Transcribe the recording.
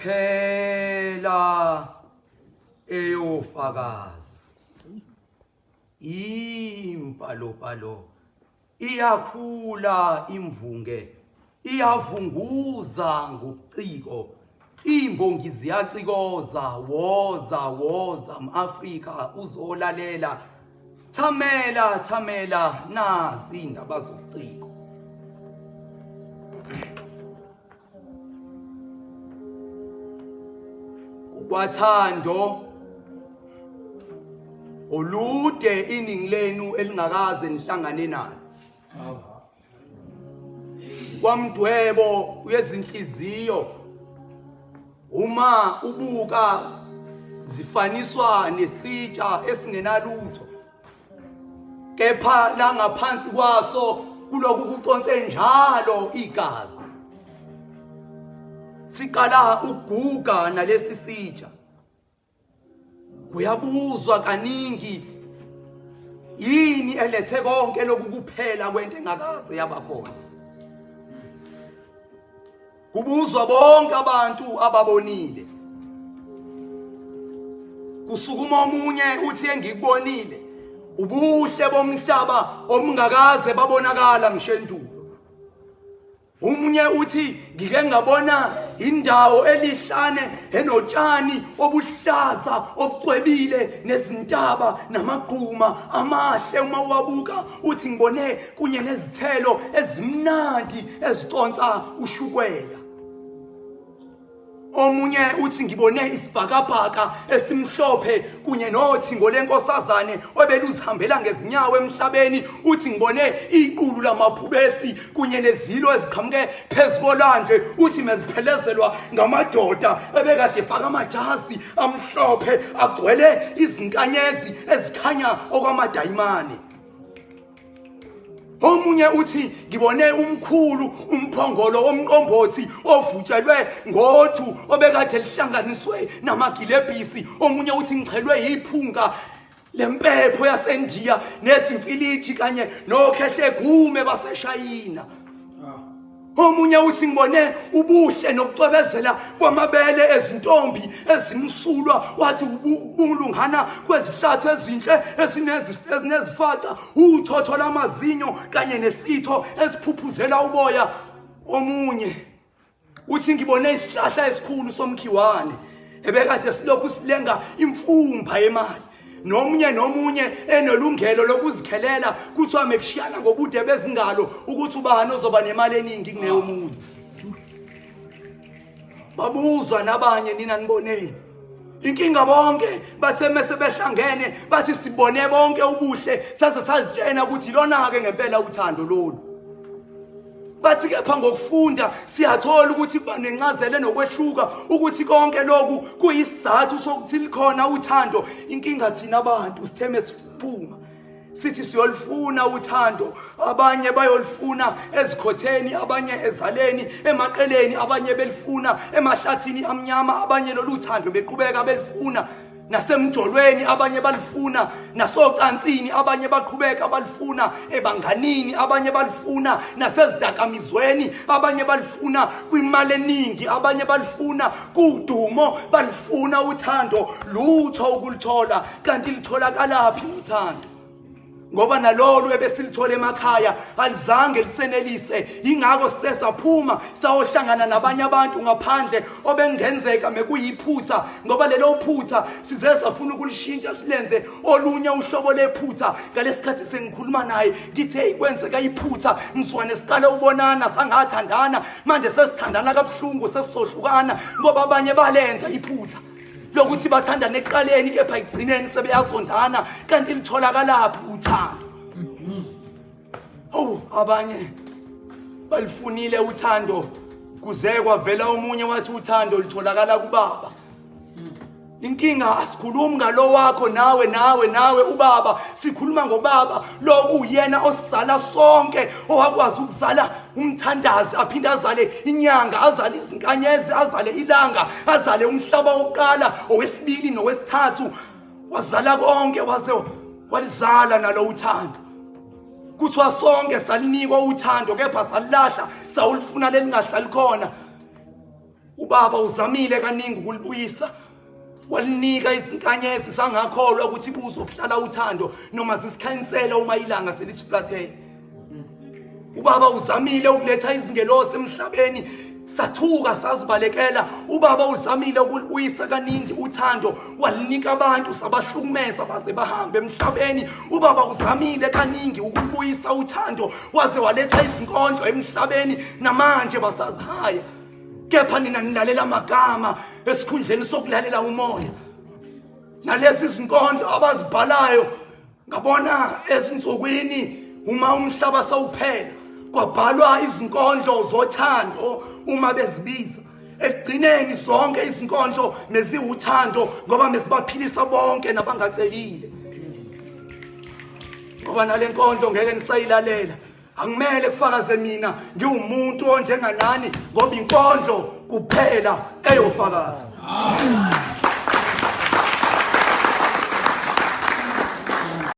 Kuphela eyofakaza impalopalo iyakhula imvunge iyavunguza ngobuciko imbongi ziyacikoza woza woza mAfrika uzolalela thamela thamela nazi indaba zobuciko. Kwathando olude iningi lenu elingakaze nihlangane nalo. Kwamdwebo wezinhliziyo uma ubuka zifaniswa nesitsha esingenalutho, kepha la ngaphansi kwaso kuloku kuconse njalo igazi. Siqala ukuguga nalesi sitsha. Kuyabuzwa kaningi yini elethe konke lokhu kuphela kwento engakaze yaba khona. Kubuzwa bonke abantu ababonile. Kusukuma omunye uthi engikubonile ubuhle bomhlaba obungakaze babonakala ngisho endulo. Umunye uthi ngike ngabona indawo elihlane enotshani obuhlaza obucwebile nezintaba namagquma amahle uma uwabuka, uthi ngibone kunye nezithelo ezimnandi eziconsa ushukela. Omunye uthi ngibone isibhakabhaka esimhlophe kunye nothingo lenkosazane obeluzihambela ngezinyawo emhlabeni, uthi ngibone iqulu lamabhubesi kunye nezilo eziqhamuke phezu kolwandle, uthi meziphelezelwa ngamadoda ebekade efaka amajazi amhlophe agcwele izinkanyezi ezikhanya okwamadayimane. Omunye uthi ngibone umkhulu umphongolo omqombothi ovutshelwe ngoju obekade lihlanganiswe namagilebhisi. Omunye uthi ngichelwe yiphunga lempepho yaseNdiya nezimfiliji kanye nokhehlegume baseShayina. Omunye uthi ngibone ubuhle nokucwebezela kwamabele ezintombi ezimsulwa, wathi ubulungana kwezihlathi ezinhle ezinezifaca, uthotho lamazinyo kanye nesitho esiphuphuzela uboya. Omunye uthi ngibone isihlahla esikhulu somkhiwane ebekade silokhu silenga imfumba yemali, nomunye nomunye enelungelo lokuzikhelela, kuthiwa mekushiyana ngobude bezingalo ukuthi ubani ozoba nemali eningi kuneyomunye. Babuzwa nabanye, nina niboneni? Inkinga bonke bathe mese behlangene bathi sibone bonke ubuhle saze sazitshena ukuthi ilona-ke ngempela uthando lolu. Bathi kepha ngokufunda siyathola ukuthi kuba nencazelo enokwehluka, ukuthi konke lokhu kuyisizathu sokuthi likhona uthando. Inkinga thina abantu sitheme siphuma sithi siyolifuna uthando, abanye bayolifuna ezikhotheni, abanye ezaleni, emaqeleni, abanye belifuna emahlathini amnyama, abanye lolu thando beqhubeka belifuna nasemjolweni, abanye balifuna nasocansini, abanye baqhubeka balifuna ebanganini, abanye balifuna nasezidakamizweni, abanye balifuna kwimali eningi, abanye balifuna kudumo, balifuna uthando. Lutho ukulithola, kanti litholakalaphi uthando? Ngoba nalolu ebesilithola emakhaya alizange lisenelise, yingakho sise saphuma sayohlangana nabanye abantu ngaphandle obengenzeka mekuyiphutha, ngoba lelo phutha size safuna ukulishintsha silenze olunye uhlobo lephutha. Ngalesikhathi sengikhuluma naye ngithi hey, kwenzeka iphutha, mzwane siqale ubonana sangathandana, manje sesithandana kabuhlungu sesizohlukana, ngoba abanye balenza iphutha lokuthi bathandane ekuqaleni kepha ekugcineni sebeyazondana. Kanti litholakalaphi uthando? Oh, abanye balifunile uthando kuze kwavela omunye wathi uthando litholakala kubaba. Inkinga asikhulumi ngalo wakho nawe nawe nawe ubaba, sikhuluma ngobaba lo kuyena osizala sonke, owakwazi ukuzala umthandazi, aphinde azale inyanga, azale izinkanyezi, azale ilanga, azale umhlaba wokuqala, owesibili nowesithathu, wazala konke waze walizala nalo uthando. Kuthiwa sonke salinikwa uthando kepha salilahla, sawulifuna lelingahlali khona. Ubaba Ubaba uzamile kaningi ukulibuyisa, walinika izinkanyezi sangakholwa ukuthi buzokuhlala uthando noma zisikhanyisela uma ilanga selisiflathele. Ubaba uzamile ukuletha izingelosi emhlabeni, sathuka sazibalekela. Ubaba uzamile ukulibuyisa kaningi uthando, walinika abantu sabahlukumeza baze bahambe emhlabeni. Ubaba uzamile kaningi ukulibuyisa uthando, waze waletha izinkondlo emhlabeni, namanje basazihaya. Kepha nina nilalela amagama esikhundleni sokulalela umoya. Nalezi zinkondlo abazibhalayo ngabona ezinsukwini uma umhlaba sawuphela, kwabhalwa izinkondlo zothando uma bezibiza. Ekugcineni zonke izinkondlo meziwuthando ngoba mezibaphilisa bonke nabangacelile. Ngoba nale nkondlo ngeke nisayilalela, angimele kufakaze mina ngiwumuntu onjenganani, ngoba inkondlo kuphela eyofakaza. Amen.